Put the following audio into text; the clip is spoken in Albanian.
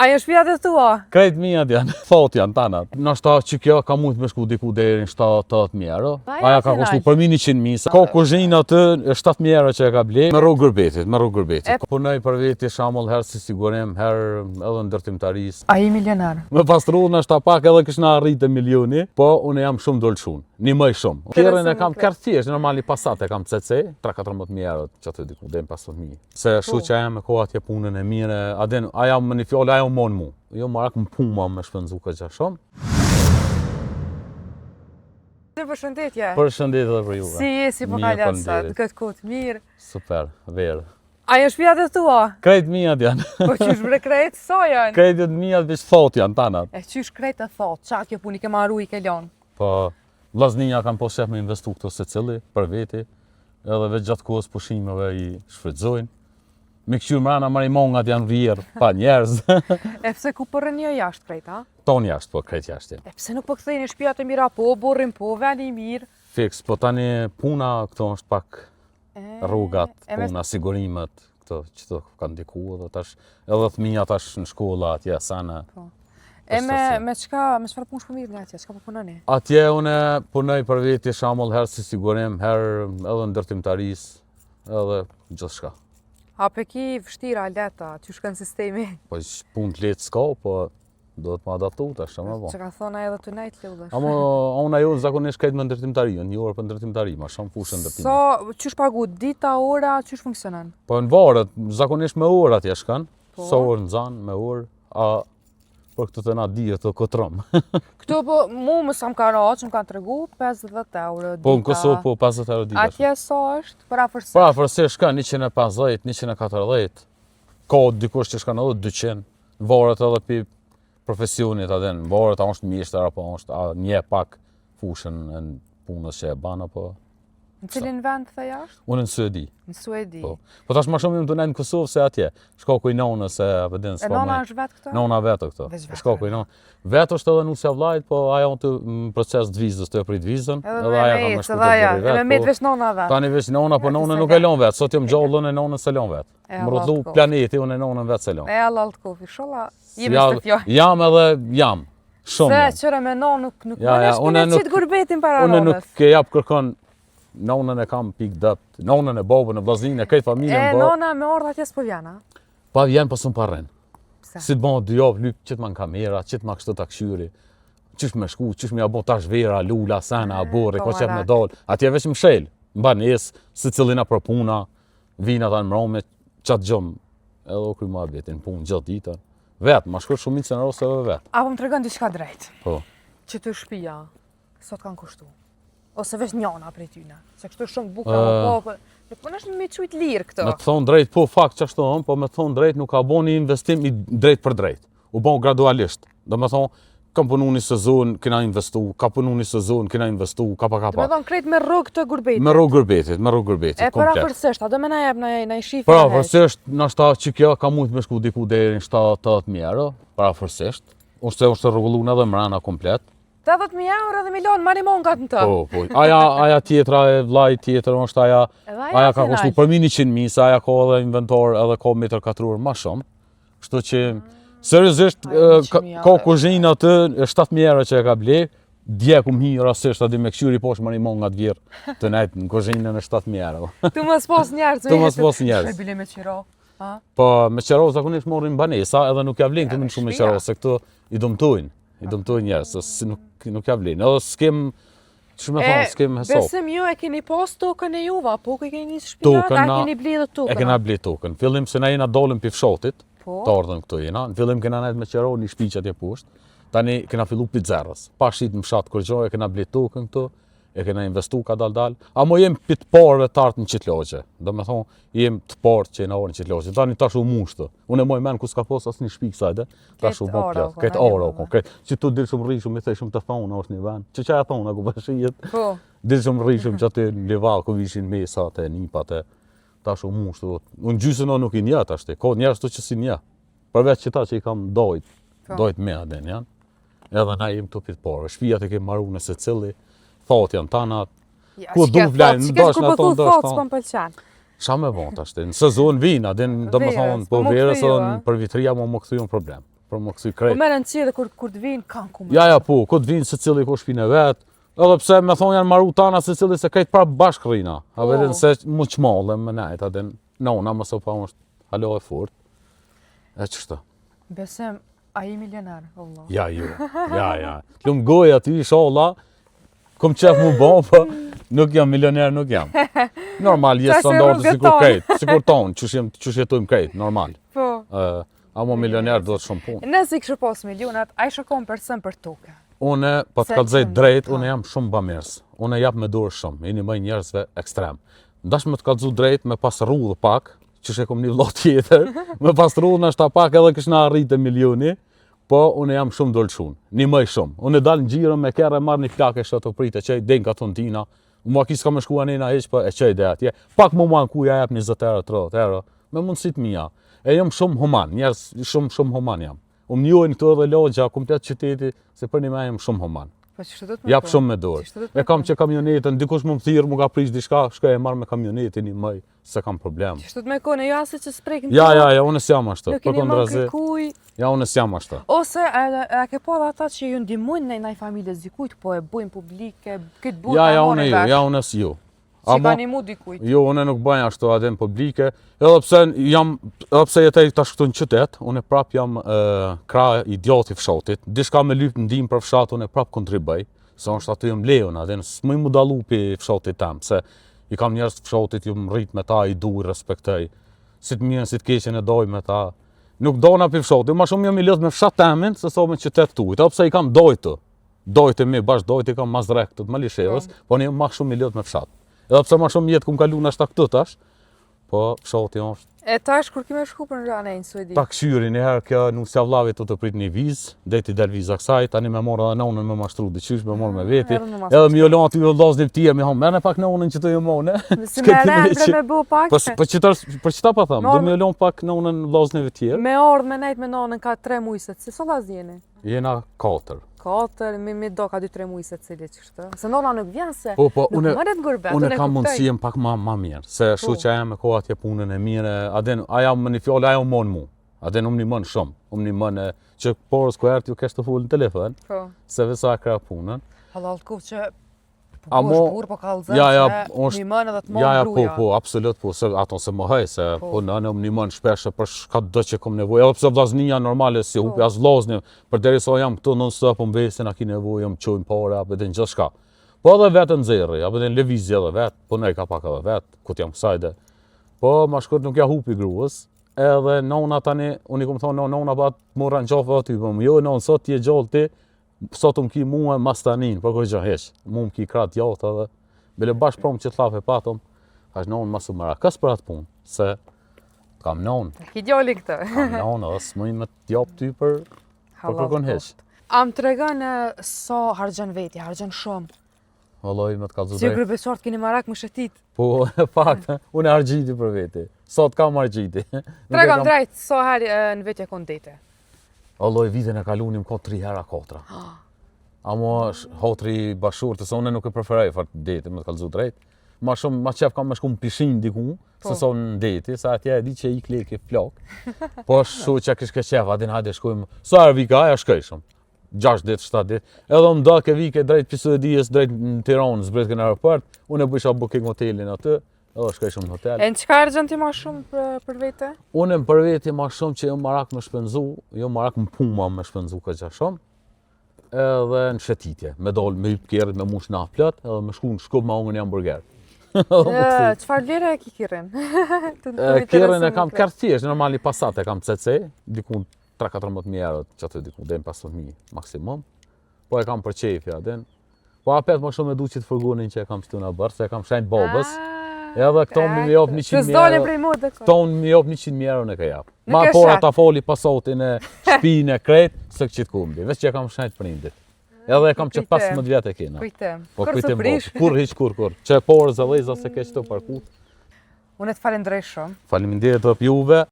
A janë shpijat e tua? Krejt mijat janë, thot janë tanat. Nashta që kjo ka mujtë me shku diku deri në 70.000 euro. Aja ka kushtu përmi 100.000. Ka kuzhinë aty 7.000 euro që e ka ble. Me rrugë gërbetit, me rrugë gërbetit. Punoj për veti shembull herë si sigurim, herë edhe ndërtimtarisë. A je milionar? Me pastru nashta pak edhe kish na arritë milioni, po unë jam shumë dolëshun. Një më shumë. Kerrin e kam kerr thjesht, normal një Passat e kam CC, 3-14.000 euro që aty diku, deri në 15.000. Se po. shu që aja me koha atje punën e mire, a din, aja më një fjallë, aja më mu. Jo, marak më puma me shpenzu këtë gjë shumë. Përshëndetje. Përshëndetje edhe për juve. Si je, si po kalon sot, këtë kohë të mirë. Super, verë. A janë shpijat e tua? Krejt mijat janë. Po qysh bre krejt, sa janë? Krejt janë mijat, veç thot janë tanat. E qysh krejt e thot, qa kjo punë i ke maru i ke lonë? Po, vllaznia kanë pas qef me investu këto secili, për veti, edhe veç gjatë kohës pushimeve i shfrytëzojnë. Me këqyrë mrena marimongat janë vjerë, pa njerëz. e pse ku po rrini jashtë krejt, a? Tonë jashtë, po, krejt jashtë. E pse nuk po ktheheni shpijat e mira, po, burrin, po, veni i mirë? Fiks, po tani puna këto është pak rrugat, puna, sigurimet, këto që të kanë ndiku edhe tash, edhe fëmija tash në shkolla atje, sana. Po. E me, me çka, me çfarë punë po merreni atje, çka po punoni? Atje unë punoj për veti shembull herë si sigurim, herë edhe ndërtimtarisë, edhe gjithçka. A pe ki vështirë, a lehtë, qysh shkon sistemi? Po, punë të lehtë s'ka, po Duhet me adaptu tash, çka me bo. Që ka thonë edhe të nejtë lodhesh. Amo, ona jo zakonisht krejt me ndërtimtari, një orë për ndërtimtari, ma shumë fushën ndërtimit. So, qysh pagu, dita, ora, qysh funksionon? Po në varet, zakonisht me orë atje shkon, po. sa orë në zanë, me orë, a për këtë të na dihet të kotrom. Këto po, mu më sa më ka ra, që më kanë tregu, 50 euro dita. Po në Kosovë, po 50 euro dita. Atje sa është, përafërsisht? Përafërsisht shkon 150, 140, ka dikush që shkon edhe 200, Varet edhe pi profesionit, a din, varet a është mjeshtër apo është a njeh pak fushën e punës që e ban apo Në cilin vend the jashtë? Unë në Suedi. Në Suedi. Po. Po tash më shumë jam tu nejt në Kosovë se atje. Shkaku i nonës e apo din s'po. E nona është vetë këtu? Nona vetë këtu. Shkaku i nonës. Vetë është edhe nusja vllait, po ajo është në proces të vizës, tu e prit vizën, edhe, edhe ajo ka me shku te burri vet. Edhe me po. veç nona vet. Tani veç nona, po nonën nuk e lon vet. Sot jam gjallë e nonën s'e lon vet. Më rrotlu planeti, unë e nonën vetë s'e lon. E Allah të kofi, sholla, jemi ja, të fjoj. Jam edhe, jam, shumë Se, qëre me nonë, nuk, nuk ja, ja, unë nuk, qitë gurbetin para nonës. Unë nuk e jap kërkon, nonën e kam pikë dëpt, nonën e babën, e vllazninë, e krejt familjen. E, nona me ardhë atje s'po vjen, a? Pa vjen, po s'më pa rren. Si të bëhë dy javë, lyp, qit ma në kamera, qit ma kështu ta kqyri, qysh me shku, qysh me ja bo tash vera, lula, sena, burri, ko qef me dalë, atje veç më shel, në banesë, secilina për puna, Vijnë ata në mbrëmje, qatë gjumë, edhe u kry muhabeti, në punë gjithë ditën. Vetë, ma shkurt shumicën e rasteve vetë. A po më tregon diçka drejt? Po. Që të shpia, sot kanë kushtu. Ose veç njana prej tyne. Se kështu shumë bukura, uh, po, po, nuk po është me qujt lirë këto. Me të thonë drejt, po fakt që ashtu, po me të thonë drejt, nuk ka bo një investim i drejt për drejt. U bo gradualisht. Do me thonë, kam punu një sezon, kena investu, ka punu një sezon, kena investu, ka pa ka pa. Do me thonë, krejt me rrugë të gurbetit. Me rrugë gurbetit, me rrugë gurbetit, e, komplet. E përafërsisht, a do me na jep në, në shifre? Përafërsisht, nashta që kjo ka mujtë me shku diku deri në 70.000 euro, përafërsisht. Është është rregullu edhe mrena komplet. 80.000 euro dhe milion marimongat në të. Po, po. Aja, aja tjetra e vllai tjetër është aja, aja ka kushtu përmi 100.000, se aja ka edhe inventar edhe ka metër katror ma shumë. Kështu që, seriozisht, ka, ka kuzhinë aty, 7.000 euro që e ka ble, dje kum hi rastësisht aty me kqyri poshtë marimongat vjerë të nejtë në kuzhinën e 7.000 euro. Tu mos pos njerëz. Tu mos pos njerëz. Shë bile me qiro. Ha? Po, me qero zakonisht marrin banesa edhe nuk ja vlen këtu më shumë me qero, se këto i dëmtojnë. I dëmtojnë njerëz, se nuk, nuk ja vlen. Edhe s'kem, që me thonë, s'kem hesap. Besim ju e keni pas tokën e juva, po ku e keni një shpinat, a keni ble dhe tokën? E kena ble tokën. Fillim se na jena dolën pi fshatit, po. të ardhën këtu jena. Në fillim kena nejt me qero një shpi që atje poshtë. Tani kena fillu pi zerës. Pa shit në fshat kurgjo, e kena ble tokën këtu, e kena investu ka dal dal. Amo jem pi të parëve të ardhë në qitë lagje. Do me thonë, jem të parë që jena ardhë në qitë lagje. Tani tash u mushtë. Unë e moj men ku s'ka pos asnjë shpi kësajde. Tash u bo plot. Këtë ora u kon. Këtë që tu dil shumë rrishëm, i thëshëm të thonë është një vend. Që çaja thonë ku po Po. Dil shumë rrishëm që aty në Livadh ku vishin mesat e nipat e tash u mushtë. Unë gjysën nuk i njeh tash. Ka njerëz këtu që s'i njeh. Përveç qëta që i kam dojt, po. dojt me atë janë. Edhe na jem këtu pi të parëve. Shpijat e kem maru në secili, thot janë tanat. Ja, ku du vlajnë, ndosh në ato, ndosh në ato. S'po Qa me bo tash, në sezon vinë, a din, do me thonë, po verës, edhe për vitria, mo më kthy në problem. Për më kësy krejt. Po me rëndësi edhe kur, kur të vinë, kanë ku më. Ja, ja, po, kur të vinë, secili ka shpinë e vet, edhe pse me thonë janë maru tana secili se krejt prapë bashkë rrina. A po. vetën se mu çmallë me nejt, a din, nona më së pa është hala e fort. E qështu? Besim, a je milioner, Allah. Ja, jo, ja, ja. T'lum goja ty, ishalla, kom qef mu bo, po nuk jam milioner, nuk jam. Normal, jetë standarde, sikur krejt, sikur tonë, qysh, jem, qysh jetojmë krejt, normal. Po. Uh, amo milioner do të shumë punë. Nëse i kishe pas milionat, a ishe kon person për tokë? Une, po të kallzoj drejt, une jam shumë bamirës. Une jap me dorë shumë, i nimoj njerëzve ekstrem. N'dash me të kallzu drejt, me pas rrudhë pak, qysh e kom një vlla tjetër, me pas rrudhë nashta pak edhe kish na arrit milioni, po unë jam shumë dorëlshun, nimoj shumë. Unë dal në xhiro me kerr e marr një plakë e shoh të pritë, e çoj deri n'Katuntina, unë ma s'ka me shku anena hiç, po e çoj deri atje. Pak më mua ku ja jap 20 euro, 30 euro, me mundësitë mia. E jam shumë human, njerëz shumë shumë human jam. U më njohin këtu edhe lagja, komplet qyteti, se për një me jam shumë human. Po që do të Jap shumë me dorë. E kam që kamionetën, dikush më thirr, më ka prish diçka, shkoj e marr me kamionetën i mëj, s'e kam problem. Që të me kone, jo asë që s'prek në Ja, ja, ja, unë s'jam ashtu. Nuk i nimon kërkuj. Ja, unë s'jam ashtu. Ose, a, a ke pa dhe ata që ju ndihmojnë në ndaj familjes dikujt, po e bujnë publike, këtë burë ja, ja, unë jo, ja, unë jo. Si ka nimu dikujt? Jo, unë nuk bëj ashtu atë në publike, edhe pse jam, edhe pse jetoj tash këtu në qytet, unë prap jam e, krah i djathtë i fshatit. Diçka me lyp ndihmë për fshat, unë prap kontribuoj, se është aty jam lejon, atë s'muj mu dallu pi fshatit tem, se i kam njerëz të fshatit, jam rrit me ta, i du, i respektoj. Si të mirën, si të keqen e doj me ta. Nuk dona pi fshatit, ma shumë jam i lidhë me fshat temin, se sa me qytet tuj, edhe pse i kam dojtë. Dojtë e mi, bash dojtë i kam Mazrek të Malishevës, po, po unë jam ma shumë i lidhë me fshat. Edhe pse ma shumë jetë kum kalu nashta këtu tash, po fshati është. E tash kur kime shku për në anë në Suedi? Ta kqyri një herë kjo nusja vllavit të të prit një vizë, deri t'i del viza kësaj, tani me morë edhe nonën me mashtru diqysh, me morë me veti, edhe me jo lonë aty vëllazni tjerë, me thonë, merrne pak nonën që të jo mone. Si me rend me bu pak. Po, po qëta, po qëta po them, do me jo lonë pak nonën vllaznëve tjerë. Me ardhë me nejtë me nonën ka 3 muj se, si sa vllazni jeni? Jena katër. Katër, mi mi do ka 2-3 muaj secili që kështu. Se nona nuk vjen se po, po, nuk mënet në gurbet. Unë kam mundësi jem pak ma, ma mirë, se po. shoqja jem e ka atje punën e mirë, a din, aja më një fjalë, ajo mon mu. A din, unë më shumë, unë më në, që porës ku erë t'ju kesh të fulë në telefon, po. se vesa e kra punën. Hallall të koftë që Po Amo, po burr, po kallzon ja, ja, se nimon edhe të mon ja, ja, po, po, absolut, po, se ato se më hej, se po, po nënë më nimon shpesh për çka do që kom nevojë, edhe pse vllaznia normale si hupi po. as vllazni, përderisa jam këtu non stop po mbesin a ki nevojë, më çojnë pare apo edhe gjithçka. Po edhe vetë nxjerrë, apo edhe lëvizje edhe vetë, punoj ka pak edhe vetë, ku jam kësaj dhe. Po ma shkurt nuk ja hupi gruas, edhe nona tani, unë i kom thonë nona pa mora në qafë aty, po më jo nonë sot ti je gjallë ti, Sot më ki mua mas tanin, po kurgjo hiç. Mu më ki krah djathtë edhe. Bile bash prom që t'llaf e patëm, thash nonë mos u merakos për atë punë, se kam nonë. Ki djali këtë. Kam nonë edhe s'muj me t'jap ty për, për kërkon hiç. A më tregon sa harxhon veti, harxhon shumë. Vallai me të kallzu drejt. Si grybesort keni marak me shëtit. Po, fakt, unë harxhiti për veti. Sot kam harxhiti. Tregom drejt, sa herë në vit je kon n'deti? Vallai vitin e kalunim ko tri herë a katra. Amo hatri bashkëshortes, se unë nuk e preferoj fort detin, me të kallzu drejt. Ma shumë, ma qef kam me shku në pishinë diku, po. se sa në deti, se atje e di që i kleki flok. Po shoqja kishke qef, a din hajde shkojmë. Sa herë vika, aja shkoj shumë. 6 ditë, 7 ditë. Edhe më do ke vike drejt pi Suedisë, drejt në Tiranë, zbritke në aeroport, unë e bëjsha booking hotelin aty, edhe shkoj shumë në hotel. E në çka harxhon ti ma shumë për, për vete? Unë për vete ma shumë që jam marak me shpenzu, jam marak në puma me shpenzu kogja shumë, edhe në shëtitje, me dol me hyp kerrit me mush naftë plot, edhe me shku në Shkup me hongër një hamburger. Çfarë vlere e ki kerrin? Kerrin e kam kerr thjesht, normal një Passat e kam CC, diku 3-14 mijë euro, që aty diku, deri në 15 mijë maksimum. Po e kam për qejf, ja, din. Po apet më shumë e du qit furgonin që e kam shtu në bërë, se e kam shenjë t'babës. Ah, edhe këto më më jop 100 mijë euro. Këto më jop 100 mijë euro nuk e jap. Ma pora ta foli Passatin e shpinë e krejt, se këqit kumbi. Veç që e kam shenjë t'prindit. Edhe e kam që 15 vjet e kena. Kujtim. Po kujtim po. Kur hiç kur kur. Që e porë zëleza se keq të parku. Unë të falenderoj shumë. Faleminderit edhe juve.